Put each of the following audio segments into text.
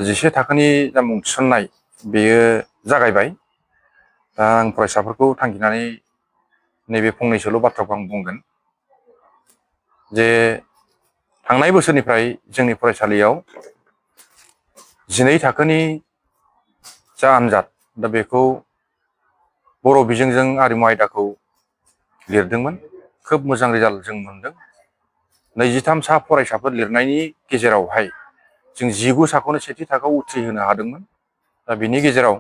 जिसे थाखोनि जा मुं थिसननाय बेयो जागायबाय। दा आं फरायसाफोरखौ थांखिनानै नैबे फंनैसोल' बाथ्राखौ आं बुंगोन जे थांनाय बोसोरनिफ्राय जोंनि फरायसालियाव 12 थाखोनि जा आनजाद दा बेखौ बर' बिजोंजों आरिमु आयदाखौ लिरदोंमोन। खोब मोजां रिजाल्ट जों मोनदों। 23 सा फरायसाफोर लिरनायनि गेजेरावहाय जों 19 साखौनो सेथि थाखोआव उथ्रिहोनो हादोंमोन। दा बिनि गेजेराव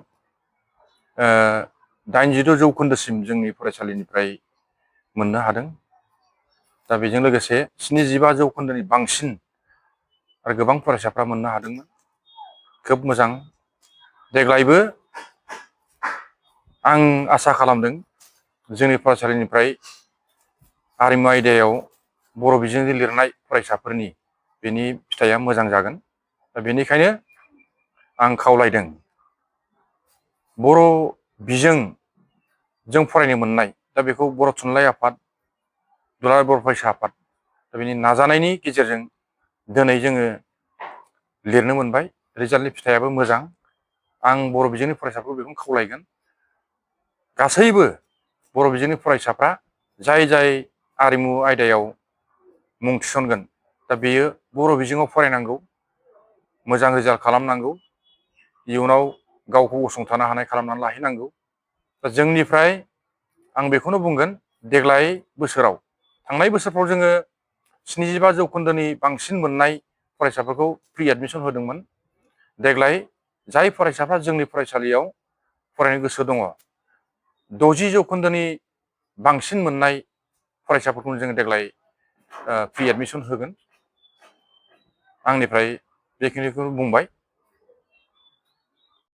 86 जौखोन्दोसिम जोंनि फरायसालिनिफ्राय मोननो हादों। दा बेजों लोगोसे 75 जौखोन्दोनि बांसिन आरो गोबां फरायसाफ्रा मोननो हादोंमोन। खोब मोजां। देग्लायबो आं आसा खालामदों जोंनि फरायसालिनिफ्राय आरिमु आयदायाव बर' बिजोंजों लिरनाय फरायसाफोरनि बेनि फिथाइया मोजां जागोन। दा बेनिखायनो आं खावलायदों बर' बिजोंजों फरायनो मोननाय दा बेखौ बर' थुनलाइ आफाद, दुलाराय बर' फरायसा आफाद दा बेनि नाजानायनि गेजेरजों दिनै जोङो लिरनो मोनबाय। रिजाल्टनि फिथाइयाबो मोजां। आं बर' बिजोंनि फरायसाफोरखौ बेखौनो खावलायगोन गासैबो बर' बिजोंनि फरायसाफ्रा जाय आरिमु आयदायाव मुं थिसनगोन दा बेयो बर' बिजोङाव फरायनांगौ, मोजां रिजाल्ट खालामनांगौ, इयुनाव गावखौ गसंथानो हानाय खालामनानै लाहैनांगौ। दा जोंनिफ्राय आं बेखौनो बुंगोन देग्लाय बोसोराव थांनाय बोसोरफ्राव जोङो 75 जौखोन्दोनि बांसिन मोननाय फरायसाफोरखौ फ्रि एडमिसन होदोंमोन। देग्लाय जाय फरायसाफ्रा जोंनि फरायसालियाव फरायनो गोसो दङ 60 जौखोन्दोनि बांसिन मोननाय फरायसाफोरखौनो जोङो देग्लाय फ्रि एडमिसन होगोन। आंनिफ्राय बेखिनिखौ बुंबाय।